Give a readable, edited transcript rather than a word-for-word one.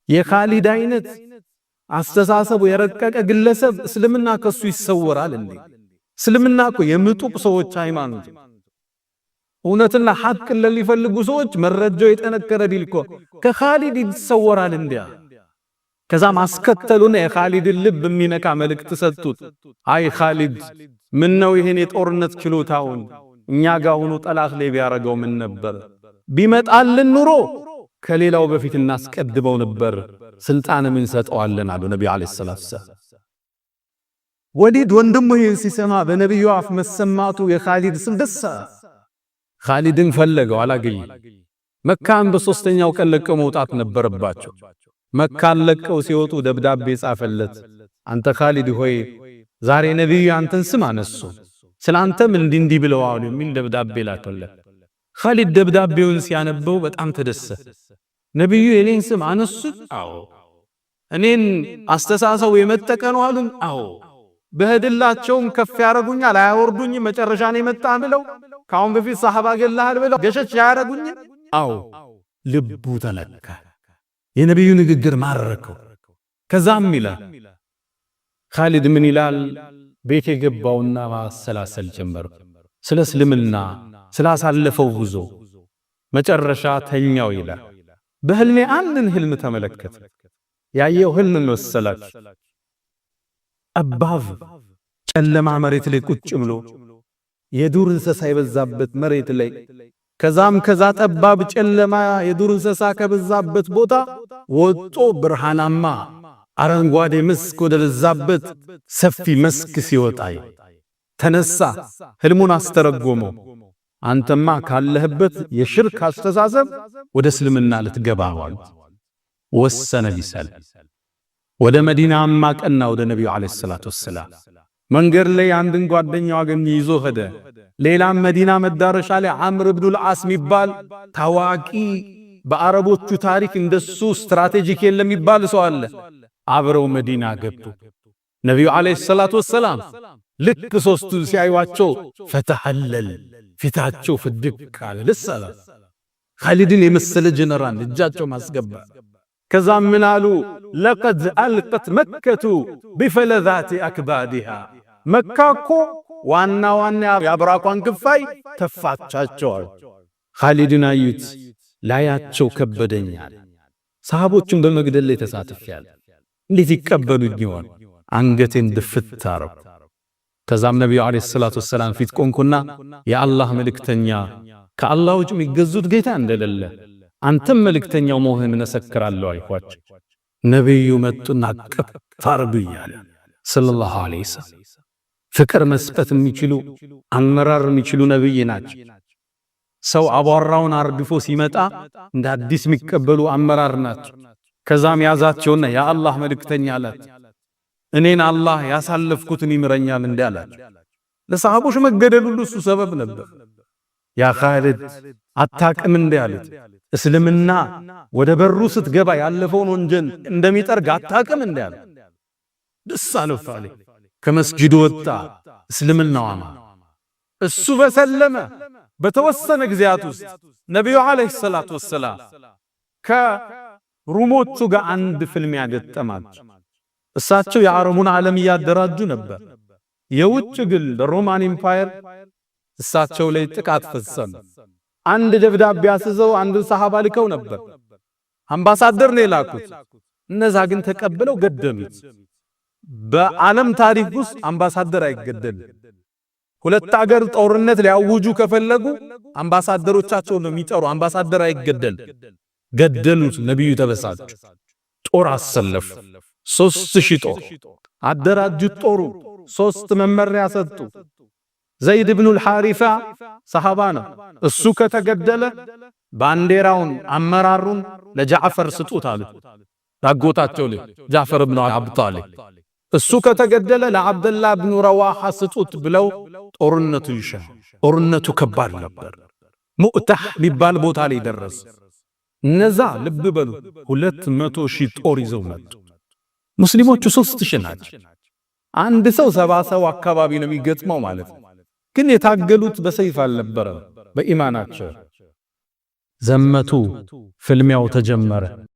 የኻሊድ አይነት አስተሳሰቡ የረቀቀ ግለሰብ እስልምና ከሱ ይሰወራል እንዴ? እስልምና እኮ የምጡቅ ሰዎች ሃይማኖት፣ እውነትና ሐቅን ለሚፈልጉ ሰዎች መረጃው የጠነከረ ዲን እኮ ከኻሊድ ይሰወራል እንዲያ። ከዛ ማስከተሉና የኻሊድን ልብ የሚነካ መልእክት ሰጡት። አይ ኻሊድ፣ ምን ነው ይሄን የጦርነት ችሎታውን እኛ ጋር ሆኖ ጠላት ላይ ቢያረገው ምን ነበር? ቢመጣልን ኑሮ ከሌላው በፊት እናስቀድመው ነበር፣ ስልጣንም እንሰጠዋለን አሉ ነቢዩ عليه الصلاة والسلام። ወሊድ ወንድሙ ይህን ሲሰማ በነቢዩ አፍ መሰማቱ የኻሊድ ስም ደስ፣ ኻሊድን ፈለገው፣ አላገኘም። መካን በሶስተኛው ቀን ለቀው መውጣት ነበረባቸው። መካን ለቀው ሲወጡ ደብዳቤ ጻፈለት። አንተ ኻሊድ ሆይ፣ ዛሬ ነቢዩ አንተን ስም አነሱ፣ ስለ አንተም እንዲህ እንዲህ ብለው አሉ የሚል ደብዳቤ ላከለት። ኻሊድ ደብዳቤውን ሲያነበው በጣም ተደሰተ። ነቢዩ የኔን ስም አነሱት? አዎ። እኔን አስተሳሰቡ የመጠቀ ነው አሉን? አዎ። በህድላቸውም ከፍ ያረጉኛል፣ አያወርዱኝም። መጨረሻ ነው የመጣ ብለው፣ ከአሁን በፊት ሰሐባ ገላሃል ብለው ገሸች አያረጉኝም? አዎ። ልቡ ተነካ። የነቢዩ ንግግር ማረከው። ከዛም ይላል ኻሊድ ምን ይላል? ቤት የገባውና ማሰላሰል ጀመረ። ስለ እስልምና ስላሳለፈው ጉዞ መጨረሻ ተኛው ይላል። በህልሜ አንድን ህልም ተመለከተ። ያየው ህልም መሰላችሁ? ጠባብ ጨለማ መሬት ላይ ቁጭ ብሎ፣ የዱር እንስሳ የበዛበት መሬት ላይ፣ ከዛም ከዛ ጠባብ ጨለማ የዱር እንስሳ ከበዛበት ቦታ ወጦ ብርሃናማ አረንጓዴ መስክ ወደ በዛበት ሰፊ መስክ ሲወጣ ተነሳ። ህልሙን አስተረጎመው። አንተማ ካለህበት የሽርክ አስተሳሰብ ወደ እስልምና ልትገባ አሉት። ወሰነ ሊሰልም። ወደ መዲናማ ቀና፣ ወደ ነቢዩ عليه الصلاة والسلام። መንገድ ላይ አንድን ጓደኛው አገኘ፣ ይዞ ሄደ። ሌላም መዲና መዳረሻ ላይ ዓምር ብኑል ዓስ የሚባል ታዋቂ፣ በአረቦቹ ታሪክ እንደሱ strategic የለም የሚባል ሰው አለ። አብረው መዲና ገቡ። ነቢዩ عليه الصلاة والسلام ልክ ሶስቱን ሲያዩዋቸው فتهلل፣ ፊታቸው ፍድቅ አለ። ደስ አለ። ኻሊድን የመሰለ ጀነራል እጃቸው ማስገባ። ከዛም ምን አሉ? لقد ألقت مكة بفلذات أكبادها፣ መካ እኮ ዋና ዋና የአብራኳን ክፋይ ተፋቻቸዋል። ኻሊድን አዩት፣ ላያቸው ከበደኛል። ሰሃቦቹን በመግደል ላይ ተሳትፌያለሁ። እንዴት ይቀበሉኝ ይሆን? አንገቴን ድፍት አረኩ። ከዛም ነቢዩ عليه الصلاة والسلام ፊት ቆምኩና የአላህ መልእክተኛ፣ ከአላህ ውጭ የሚገዙት ጌታ እንደሌለ አንተም መልእክተኛው መሆንህን እመሰክራለሁ አልኳቸው። ነቢዩ መጡና እቅፍ አረጉኝ صلى الله عليه وسلم። ፍቅር መስጠት የሚችሉ፣ አመራር የሚችሉ ነብይ ናቸው። ሰው አቧራውን አርግፎ ሲመጣ እንደ አዲስ የሚቀበሉ አመራር ናቸው። ከዛም ያዛቸውና የአላህ መልእክተኛ አላት፣ እኔን አላህ ያሳለፍኩትን ይምረኛል እንዲ አላቸው። ለሰሃቦች መገደል ሁሉ እሱ ሰበብ ነበር። ያ ኻሊድ፣ አታቅም እንዲ አሉት። እስልምና ወደ በሩ ስትገባ ያለፈውን ወንጀል እንደሚጠርግ አታቅም እንዲ አሉት። ደስ አለው ኻሊድ። ከመስጂዱ ወጣ፣ እስልምናው አማ እሱ በሰለመ በተወሰነ ጊዜያት ውስጥ ነቢዩ عليه الصلاة والسلام ከሩሞቹ ጋር አንድ ፍልሚያ ገጠማቸው። እሳቸው የአረቡን ዓለም እያደራጁ ነበር። የውጭ ግን Roman Empire እሳቸው ላይ ጥቃት ፈጸመ። አንድ ደብዳቤ አስዘው አንድን ሰሃባ ልከው ነበር። አምባሳደር ነው የላኩት። እነዛ ግን ተቀብለው ገደሉት። በዓለም ታሪክ ውስጥ አምባሳደር አይገደልም። ሁለት አገር ጦርነት ሊያውጁ ከፈለጉ አምባሳደሮቻቸውን ነው የሚጠሩ። አምባሳደር አይገደል። ገደሉት። ነቢዩ ተበሳጩ። ጦር አሰለፉ። 3000 ጦር አደራጁት። ጦሩ ሶስት መመሪያ ሰጡ። ዘይድ ብኑል ሐሪፋ ሰሃባ ነው። እሱ ከተገደለ ባንዲራውን አመራሩን ለጃዕፈር ስጡት አሉት። ላጎታቸው ልጅ ጃዕፈር ብኑ አቢ ጣሊብ። እሱ ከተገደለ ለዓብደላህ ብኑ ረዋሓ ስጡት ብለው ጦርነቱ ይሻ። ጦርነቱ ከባድ ነበር። ሙእታህ የሚባል ቦታ ላይ ደረሰ። እነዛ ልብ በሉ 200,000 ጦር ይዘው መጡ። ሙስሊሞቹ 3000 ናቸው። አንድ ሰው 70 ሰው አካባቢ ነው የሚገጥመው ማለት ነው። ግን የታገሉት በሰይፍ አልነበረም፣ በኢማናቸው ዘመቱ። ፍልሚያው ተጀመረ።